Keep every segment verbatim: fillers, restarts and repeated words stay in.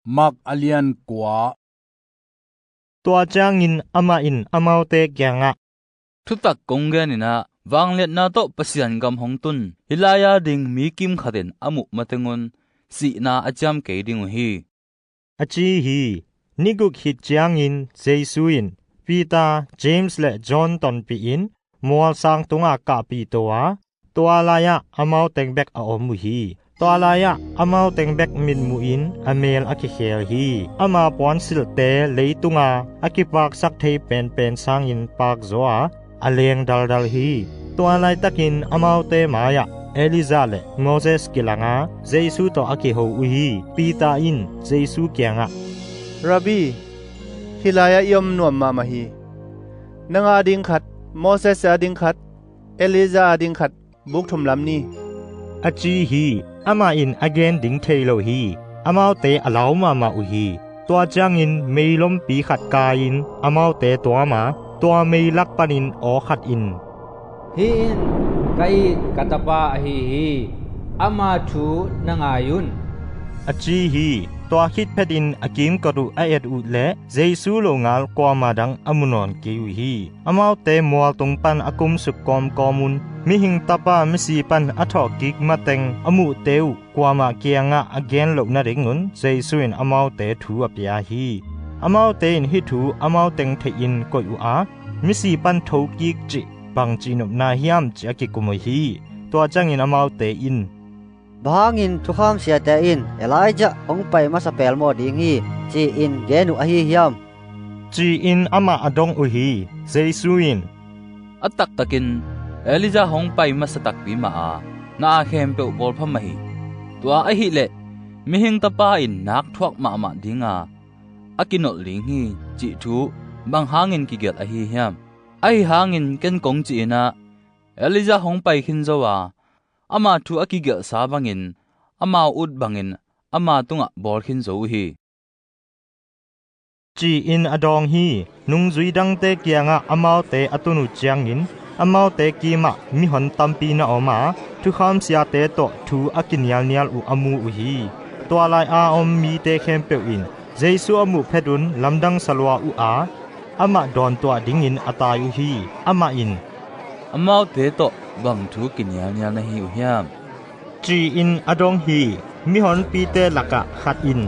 Mark a lian kua. Tua ciangin amah in amaute kiangah, "Thutak kong gen in ah, vangliatna tawh Pasian gam hong tun hih lai-a ding mi kimkhat in a muh matengun sihna a ciam kei ding uh hi," a ci hi. Ni guk khit ciangin Jesu in Peter, James le John tonpih in mualsang tungah kahpih to a, tua lai-ah amau teng bek a om uh hi. Tua lai-ah amau teng bek mitmuhin a mel a kikhel hi. Ama puansilhte leitunga a kipaksak thei penpen sangin pakzaw a, a leng daldal hi. Tua laitakin amaute mai-ah Elijah le Moses kilanga Jesu tawh a kiho uh hi. Peter in Jesu kiangah, "Rabbi, hih lai-ah i om nuam mahmah hi. Nang ading khat, Moses ading khat, Elijah ading khat, buk thum lam ni," a ci hi. Amah in a gen ding thei lo hi. Amaute a lau mahmah uh hi. Tua ciangin meilompi khat kai-in amaute tuam a, tua mei lak panin aw khat in, "Hih in ka it ka tapa ahi hi. Ama thu na ngai un," a ci hi. Tua khit phetin a kimkot uh a et uh leh Jesu longal kuamah dang a mu nawn kei uh hi. Amaute mualtung pan a kumsuk kawmkawm un, Mihing Tapa misi pan a thawhkik mateng a muhte uh kuamah kiangah a gen loh nadingun Jesu in amaute thu a pia hi. Amaute in hih thu amau teng theihin koih uh a, misi pan thokik cih bangci nopna hiam ci a kikum uh hi. Tua ciangin amaute in, "Bang hangin thukham siate in Elijah hong pai masa pelmawh ding hi, ci-in gen uh ahi hiam?" ci-in amah a dong uh hi. Jesu in, "A taktakin Elijah hong pai masa takpi mah a, na aa khempeuh bawlpha mah hi. Tua ahih leh Mihing Tapa in nak thuak mahmah dinga a kinolh ding hi, cih thu bang hangin kigelh ahi hiam? Ahi hangin ken kong cih in ah, Elijah hong pai khin zo a, ama thu a kigelhsa bangin, amau ut bangin ama tungah bawl khin zo uh hi," ci-in a dawng hi. Nungzui dangte kiangah amaute a tun uh ciangin, amaute kimah mihon tampi na om a, thukham siate tawh thu a kinialnial uh a mu uh hi. Tua lai-a om mite khempeuh in Jesu a muh phetun lamdang sa lua uh a, amah dawntuah dingin a tai uh hi. Amah in, "Amaute tawh bang thu kinialnial na hi uh hiam?" ci-in a dong hi. Mihonpite lakah khat in,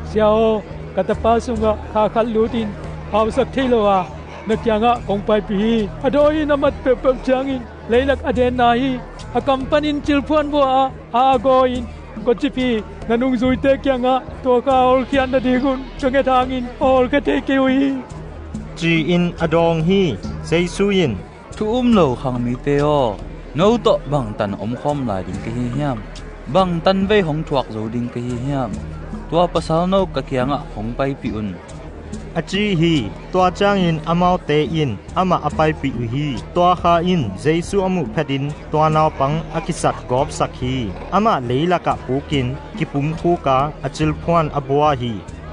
"Sia aw, ka tapa sungah kha khat lutin hausak thei lo a, na kiangah kong paipih hi. A dawi in a mat peuhpeuh ciangin leilak a denna hi. A kam panin cilphuan vua a, a agaw in kawcip hi. Na nungzuite kiangah tua kha a hawlkhiat nadingun ka nget hangin a hawlkhia thei kei uh hi," ci-in a dawng hi. Jesu in, "Thu um lo khang mite aw, no tawh bangtan omkhawm lai ding ka hi hiam? Bangtan vei hong thuak zo ding ka hi hiam? Tua pasal no ka kiangah hong paipih un," a ci hi. Tua ciangin amaute in amah a paipih uh hi. Tua kha in Jesu a muh phetin tua naupang a kisat gawpsak hi. Amah leilakah pukin kipumkhuka a cilphuan a bua hi.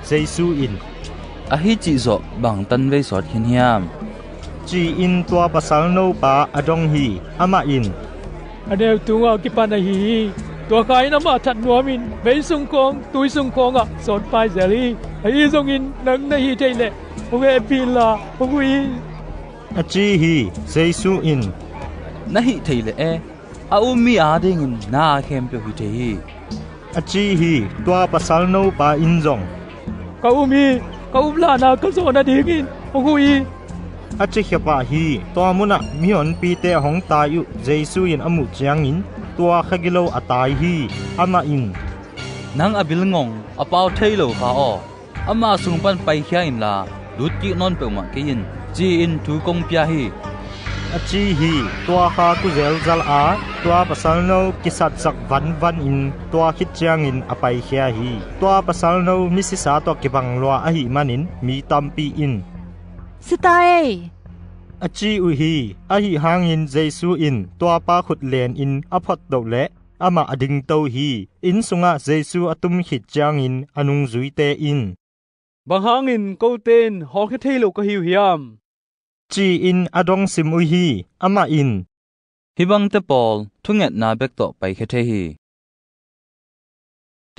Jesu in, "Ahi cih zawh bangtan vei sawt khin hiam?" ci-in tua pasal nopa a dong hi. Amah in, "A neu tungah kipan ahi hi. Tua kha in amah that nuamin vei sung khawng, tui sung khawngah sawt pai zel hi. Ahi zongin nang na hih theih leh hong hehpih inla hong huh in," a ci hi. Jesu in, "Na hih theih leh e, a um mi adingin na aa khempeuh hi thei hi," a ci hi. Tua pasal nopa in zong, "Ka um hi. Ka uplahna ka zawh nadingin hong huh in," a ci khia pah hi. Tua munah mihonpite a hong tai uh Jesu in a muh ciangin tua kha gilo a tai hi. Amah in, "Nang a bilngong a pau thei lo kha aw, ama sung pan paikhia inla lutkik nawn peuhmah kei in," ci-in thu kong pia hi, a ci hi. Tua kha kuzel zal a, tua pasal no kisatsak vanvan in tua khit ciangin a paikhia hi. Tua pasal no misisa tawh kibang lua ahih manin mi tampi in, "Si ta ei," a ci uh hi. Ahi hangin Jesu in tua pa khut lenin a photdoh leh amah a dingto hi. Inn sungah Jesu a tum khit ciangin a nungzuite in, "Bang hangin kote in hawlkhia thei lo ka hi uh hiam?" ci-in a dong sim uh hi. Amah in, "Hih bangte pawl thungetna bek tawh paikhia thei hi."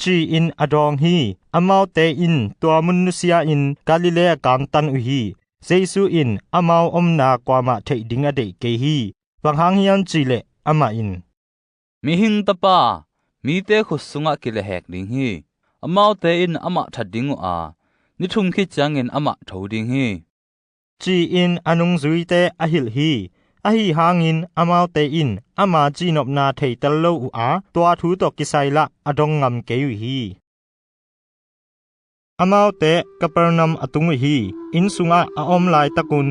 ci-in a dawng hi. Amaute in tua mun nusia-in Galilee a kangtan uh hi. Jesu in amau omna kuamah theih ding a deih kei hi. Bang hang hiam cih leh amah in, "Mihing Tapa mite khut sungah kilehhek ding hi. Amaute in amah that ding uh a, ni thum khit ciangin amah tho ding hi," ci-in a nungzuite a hilh hi. Ahi hangin amaute in ama cihnopna theitel lo uh a, tua thu tawh kisai lah a dong ngam kei uh hi. Amaute Capernaum a tung uh hi. Inn sungah a om laitakun,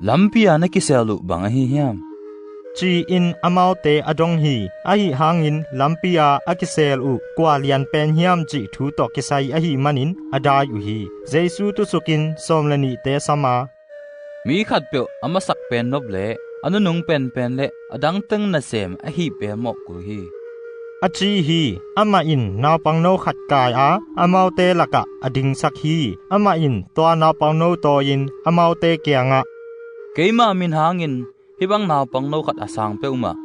"Lampi-a na kisel uh bang ahi hiam?" ci-in amaute a dong hi. Ahi hangin lampi-a a kisel uh kua lian pen hiam cih thu tawh kisai ahi manin a dai uh hi. Jesu tusukin sawm le nihte sam a, "Mi khatpeuh a masak pen nop le a nunung penpen le a dangteng nasem ahi pen mawh kul hi," a ci hi. Amah in naupangno khat kai a, amaute lakah a dingsak hi. Amah in tua naupangno tawi-in amaute kiangah, "Keima min hangin hih bang naupangno khat a sang peuhmah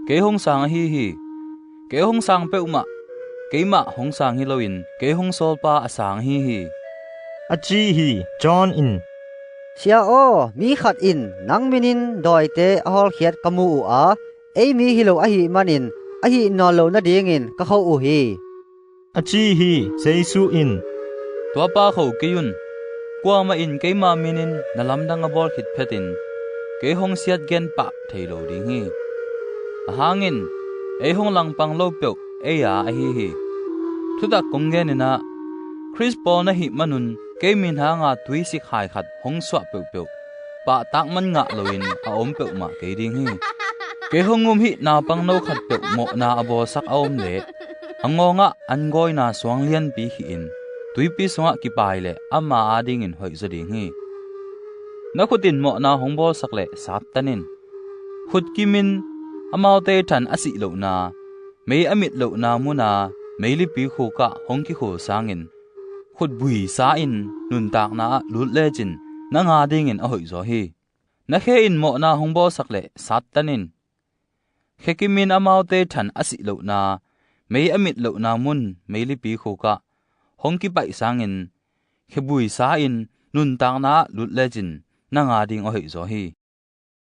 kei hong sang ahi hi. Kei hong sang peuhmah keimah hong sang hi loin kei hong sawlpa a sang ahi hi," a ci hi. John in, "Sia aw, mi khat in nang minin dawite a hawlkhiat ka mu uh a, ei mi hi lo ahih manin ahih nawn lo nadingin ka kho uh hi," a ci hi. Jesu in, "Tuapa kho kei un. Kuamah in keima minin na lamdang a bawl khit phetin kei hong siat gen pah thei lo ding hi. Ahang in ei hong langpang lo peuh ei-a ahi hi. Thutak kong genin ah, Khrist pawl na hih manun kei min hanga tuisik hai khat hong suah peuhpeuh pahtak man ngah loin a om peuhmah kei ding hi. Kei hong um hih naupangno khatpeuh mawhna a bawlsak a om leh a ngawngah an gawina suang lianpi khih in tuipi sungah kipai leh ama adingin hoihzaw ding hi. Na khut in mawhna hong bawlsak leh Satan in, khut kimin amaute than a sih lohna, mei a mit lohna muna meilipi khukah hong kikhul sangin khutbuisa in nuntakna ah lut lecin nang adingin a hoihzaw hi. Na khe in mawhna hong bawlsak leh Satan in, khe kimin amaute than a sih lohna, mei a mit lohna mun meilipi khukah hong kipaih sangin khebuisa in nuntakna ah lut lecin nang ading a hoihzaw hi.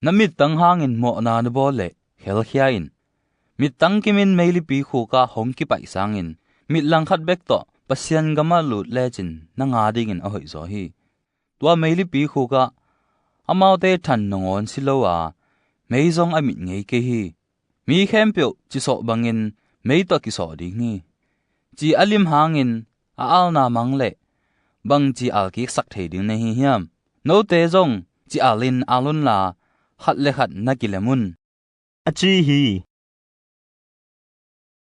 Na mittang hangin mawhna na bawl leh khelkhia in. Mittang kimin meilipi khukah hong kipaih sangin mit langkhat bek tawh Pasian gamah lut lecin nang adingin a hoihzaw hi. Tua meilipi khukah amaute than nangawn si lo a, mei zong a mit ngei kei hi. Mi khempeuh cisawh bangin mei tawh kisawh ding hi. Ci a lim hangin a alna mang leh bangci alkiksak thei ding na hi hiam? Note zong ci alin al unla, khat le khat na kilem un," a ci hi.